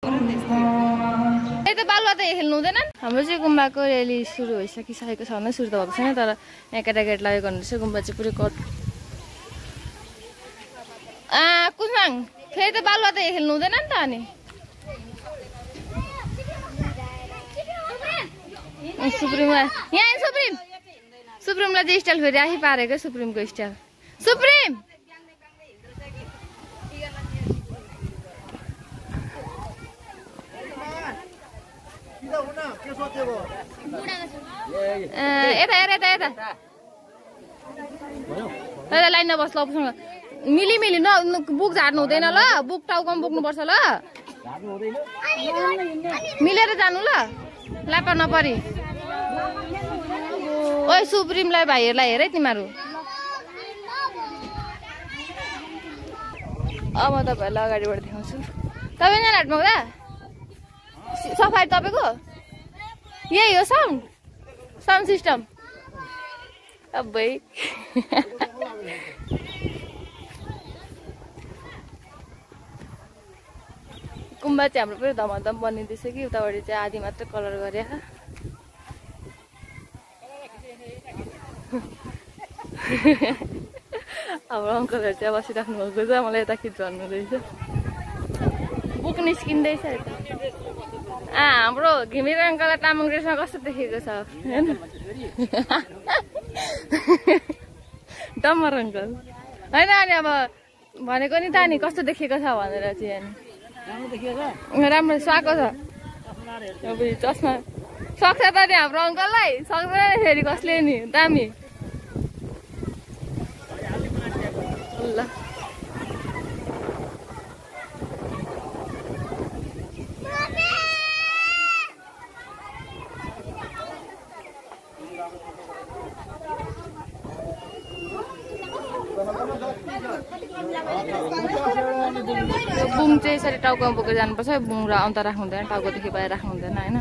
त बालुवा त खेल्नु हुँदैन। हाम्रो चाहिँ गुम्बाको रेली सुरु भइसकिसकेको छ भने सुरु त भएको छैन, तर यहाँ केटाकेटी लागेको हुँदैछ। गुम्बा चाहिँ पुरै कट कुसाङ फेरि त बालुवा त खेल्नु हुँदैन नि त। अनि सुप्रिममा यहाँ सुप्रिमलाई चाहिँ स्टाइल फेरि आफै पारेको सुप्रिमको स्टाइल। सुप्रिम यता लाइन नबस् ल। मिली न बुक झार्नु हुँदैन ल, बुक टाउकोमा बोक्नुपर्छ ल, मिलेर जानु ल, लापा नपरी। ओइ सुप्रिमलाई भाइहरूलाई हेर है तिमीहरू। अब म तपाईँहरूलाई अगाडिबाट देखाउँछु। तपाईँ यहाँ हाटमा हुँदा सफाइ तपाईँको यही हो साउन्ड सिस्टम। अबै गुम्बा चाहिँ हाम्रो पुरै धमाधम बनिँदैछ कि, उतापट्टि चाहिँ आधी मात्रै कलर गरे। हाम्रो अङ्कलहरू चाहिँ बसिराख्नु भएको छ, मलाई यता खिच्नु रहेछ। बुक निस्किँदैछ यता। हाम्रो घिमिरे अङ्कललाई तामाङ ड्रेसमा कस्तो देखेको छ होइन? डम्बर अङ्कल होइन। अनि अब भनेको नि त नि कस्तो देखेको छ भनेर चाहिँ। अनि राम्रो सुहाएको छ। अब चस्मा सक्छ त नि हाम्रो अङ्कललाई, सक्दैन फेरि कसले नि दामी। ल बुङ चाहिँ यसरी टाउकोमा बोकेर जानुपर्छ। बुङ र अन्त राख्नु हुँदैन, टाउकोदेखि बाहिर राख्नु हुँदैन होइन।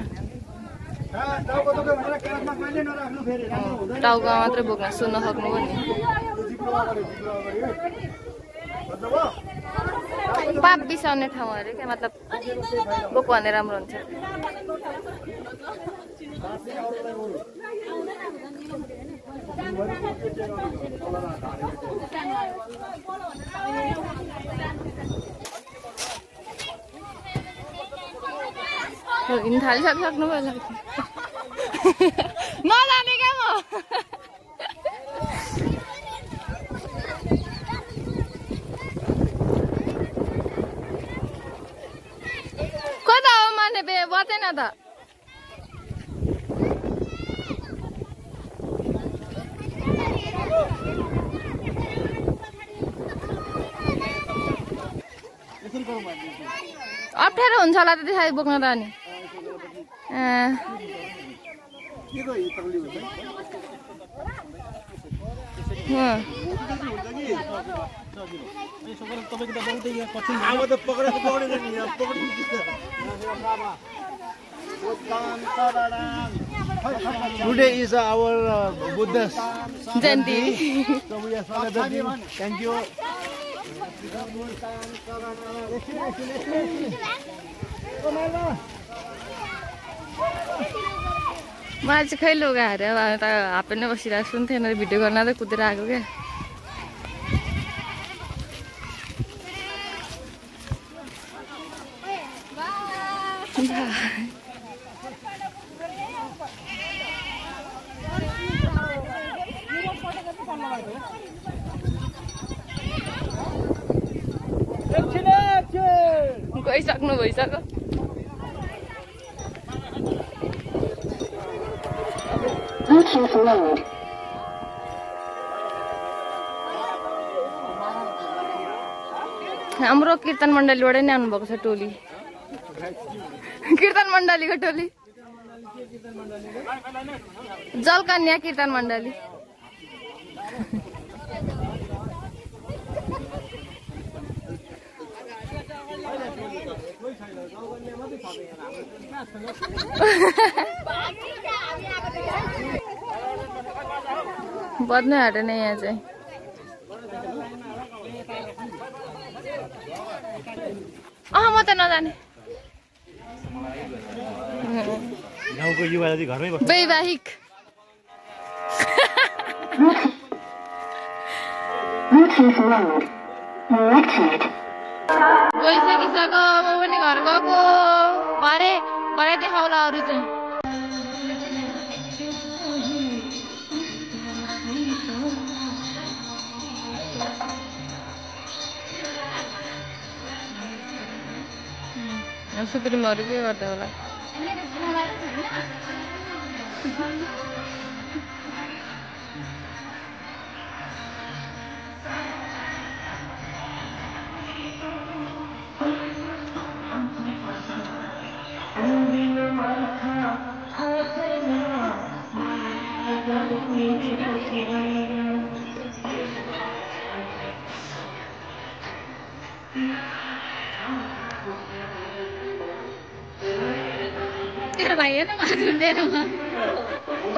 टाउकोमा मात्रै बोक्न सुन्न सक्नु हो नि। पाप बिसाउने ठाउँ अरे क्या, मतलब बोक भने राम्रो हुन्छ। हिँड्नु थालिसक्नु भयो नजाने क्या म। कता हो माने बतेन त। अप्ठ्यारो हुन्छ होला त त्यसरी बोक्न त। अनि Today is our Buddha Jayanti. So we are celebrating. Thank you. मलाई चाहिँ खै लुगा अरे त हाफ नै बसिरहेको छु नि थिएन, भिडियो गर्न त कुदेर आएको क्या। गइसक्नु भइसक्यो। हाम्रो कीर्तन मण्डलीबाट नै आउनुभएको छ टोली, कीर्तन मण्डलीको टोली, जलकन्या कीर्तन मण्डली। बद्नै हाटे नै यहाँ चाहिँ। म त नजाने। गाउँको युवाले चाहिँ घरमै बस्छ वैवाहिक गइसकिसक्यो म पनि घर गएको भरे देखाउला अरू चाहिँ सुप्रिमहरू के गर्दा होला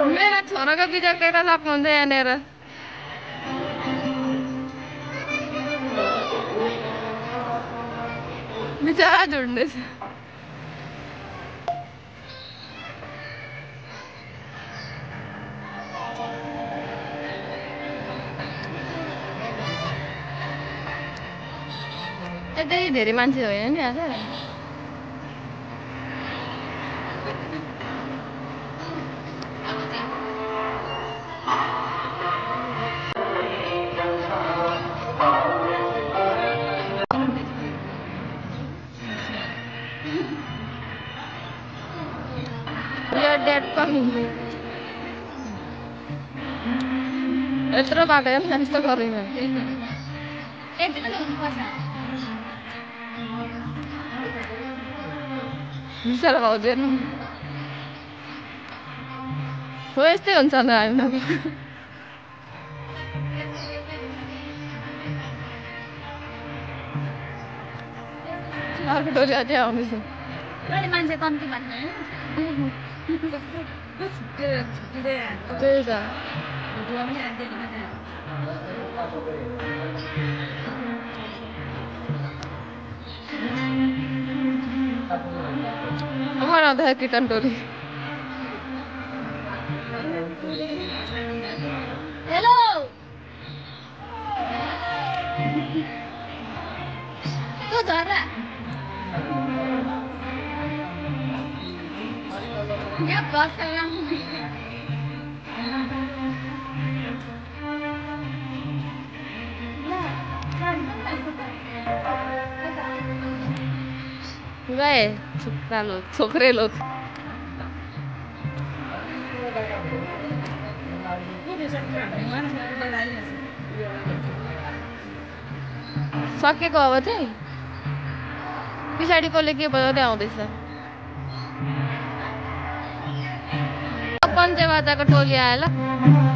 मेरा छोराको बिजक देख्न सक्नुहुन्छ यहाँनिर बिचरा झुन्डेछ यतै धेरै मान्छे होइन नि आज यत्रो बाटो हेर्नु यस्तो गर्दैन विशाल भाउजू हो यस्तै हुन्छ नि हामी अर्को टोली अझै आउँदैछ मान्छे कम्ती भन्ने त्यही त आउँदा कीर्तन टोली हेलो तो धरा यहाँ बस गए छोकरे लोग सकेको अब चाहिँ पछाडि कसले के बजाउँदै आउँदैछ पञ्चबाजाको टोली आयो ल